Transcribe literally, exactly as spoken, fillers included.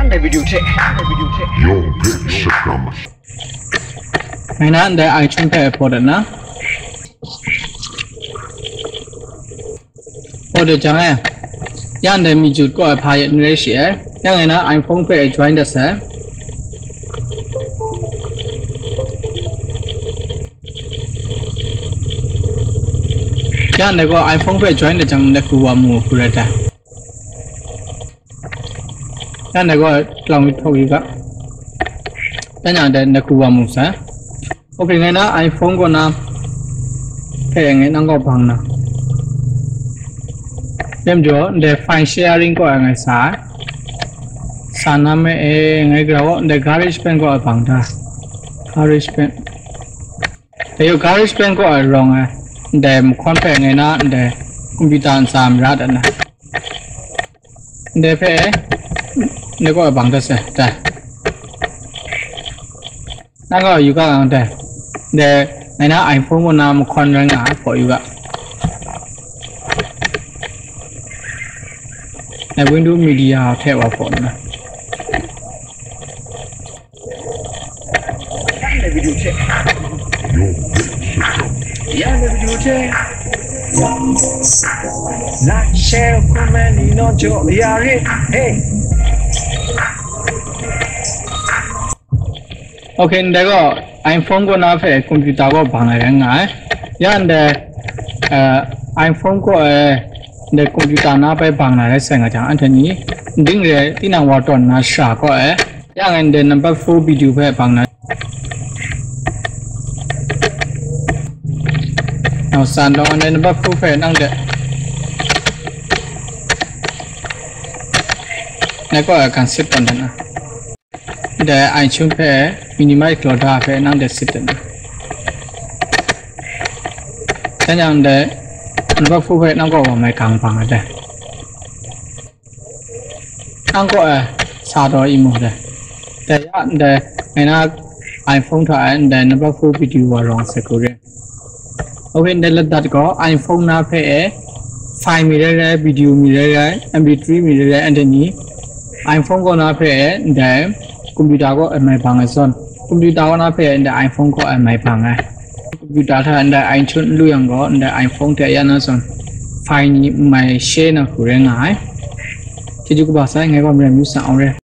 Your bit shakam. Ngai na ndai iTunes hpe ai pawt na. Pawt de jang e. Ya ndai mi jut kaw ai hpa yet n rai shi e. Ya ngai na iPhone hpe ai join dat sai. Ya ndai gaw iPhone hpe join dat jang ndai hku wa mu hku rai tai. Ya ndai gaw tlang mi htaw yu ga. Ya ndai ndai hku wa mu sai. Okay, ngai na iPhone kaw na hpe ngai nang kaw bang na. Dem jaw, ndai file sharing kaw ai ngai sa ai. Sa na me e, ngai gra wo, ndai GarageBand kaw ai bang da. GarageBand. Ayo, GarageBand kaw ai rawng ai. Ndai mahkawn hpe ngai na, ndai computer ntsa mara dat na. Ndai hpe, ndai kaw ai bang dat sai, dai. Nang kaw yu ga ang dai. Ndai, ngai na iPhone kaw na mahkawn rai nga ai, hpaw yu ga. Ndai Windows Media hte wa hpaw na. Like, share, comment, ni no jo, ya re, hey. Okay, ndai gaw iPhone kaw na hpe computer kaw bang ai rai nga ai. Ya ndai, eh, iPhone kaw e, ndai computer na hpe bang na rai sai nga jang, anhte ni ding re tinang wa tawn na shara kaw e. Ya ngai ndai number four video hpe bang na. Nau san dawng ndai number four hpe nang de. Nai kaw e kan sit tawn de na. Ndai iTunes hpe minimize law da hpe nang de sit tawn na. Jan yang ndai number four hpe nang kaw wa mai gang bang ai dai. Nang kaw e sa taw i mu dai. Dai ya ndai ngai na iPhone hta e ndai number four video wa rawng sai hku re. Ok, ndai ladat gaw iPhone na hpe e file mi rai rai, video mi rai rai, M P three mi rai rai, anhte ni iPhone kaw na hpe e ndai computer kaw e mai bang ai zawn, computer kaw na hpe e ndai iPhone kaw e mai bang ai. Computer hta ndai iTunes n lu yang gaw, ndai iPhone hte ya na zawn file ni n mai share na hku rai nga ai. Chyeju kaba sai, ngai gaw Marai myu sa Awng Re.